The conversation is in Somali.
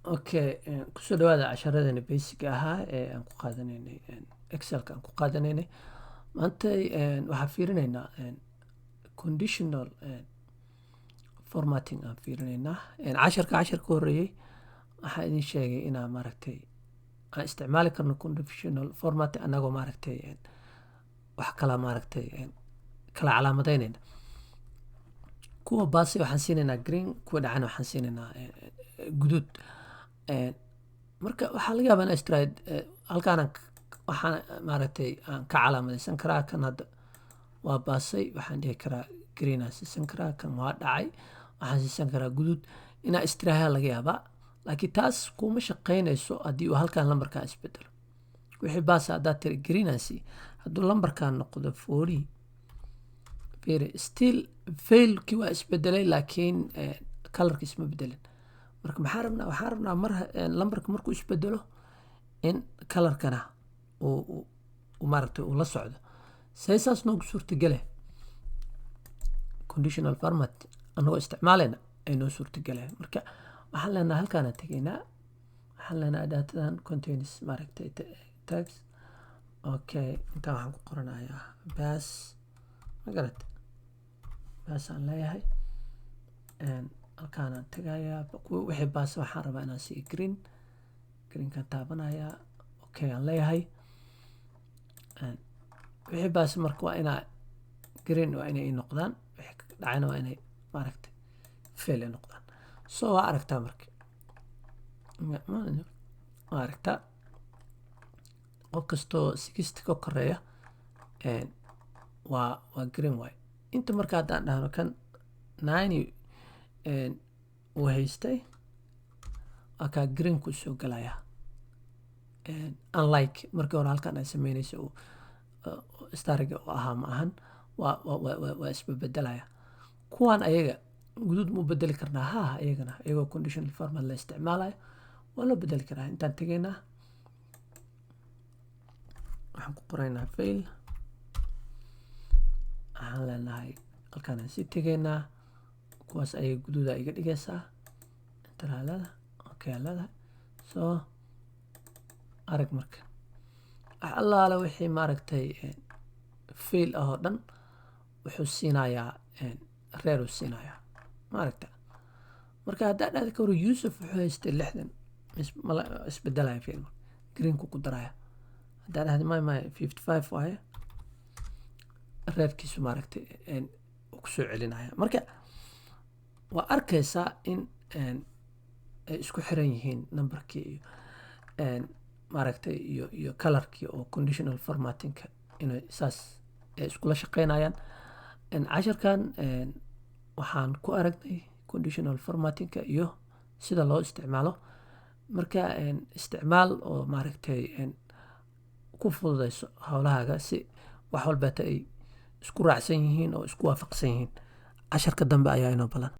Okay, kusoo dhawaada casharadani basic ahaa ee aan ku qaadanaynay Excelka aan ku qaadanaynay. Maanta waxaan fiirinaynaa conditional formatting aan fiirinaynaa. Casharka horreeyay waxaan idin sheegay inaan maaragtay aan isticmaali karno conditional formatting anagoo maaragtay wax kala maaragtay kala calaamadeynayna. Kuwa baasi waxaan siinaynaa green, kuwa dhacana waxaan siinaynaa guduud. Marka waxaa laga yaabaa inaa istiraahid halkaanaan waxaan maaragtay aan ka calaamadeysan karaa. Kan hadda waa baasay, waxaan dhihi karaa green aan siisan karaa. Kan waa dhacay, waxaan siisan karaa guduud inaa istiraaha laga yaabaa, laakiin taas kuma shaqeynayso haddii uu halkan lambarkan isbedelo. Wixii baasa haddaad tiri green aan sii, hadduu lambarkan noqdo 40, fiiri, still failkii waa isbedelay, laakiin colorki isma bedelin. Marka maxaa rabnaa? Waxaan rabnaa mar lambarka markuu isbedelo in colorkana uu maaragtay uu la socdo. See saas noogu suurtagele? Conditional format anagoo isticmaalayna ay noo suurtageleen. Marka waxaan leenahay, halkaanaan tegaynaa, waxaan leenahay datadan contains maaragtay text. Okay, intaan waxaan ku qoranayaa pass, ma garat? Pass aan leeyahay. Halkaanaan tegayaa, wixii pass waxaan rabaa inaan siiyo green. Greenkaan taabanayaa, okay aan leeyahay. Wixii pass marka waa inaa green, waa inay noqdaan. Wixii dhacayna waa inay maaragtay fail ay noqdaan. So waa aragtaa, marka waa aragtaa qof kastoo 60 ka koreeya waa green waay. Inta marka haddaan dhahno kan 90 uu haystay, waa kaa greenku soo galaya, unlike markii hore halkan ay sameynaysa uu stariga u ahaa. Ma ahan, waa isbebedelaya. Kuwan ayaga guduud ma u bedeli karnaa? Ha, iyagana iyagoo conditional format la isticmaalayo waa loo bedeli karaa. Intaan tegaynaa, waxaan ku qoraynaa fail. Waxaan leenahay halkaan aan sii tegaynaa, kuwaas ayay guduuda iga dhigaysaa. Inta leedahay, okay aa leedahay. Soo arag, marka wax allaale wixii maaragtay fail ah oo dhan wuxuu siinayaa red uu siinayaa, maaragta. Marka haddaa dhahda ka hor Yuusuf wuxuu haystay 60, isbedelaya fail, greenku ku daraya. Haddaa dhahda may 55 waaye, redkiisu maaragtay uu kusoo celinaya. Marka waa arkaysaa in ay isku xiran yihiin numberkii iyo maaragtay iyo colorkii oo conditional formattingka inay saas ay iskula shaqeynayaan. Casharkan waxaan ku aragnay conditional formattingka iyo sida loo isticmaalo. Marka isticmaal oo maaragtay ku fududeyso howlahaaga si wax walbeeta ay isku raacsan yihiin oo isku waafaqsan yihiin. Casharka dambe ayaa inoo balan.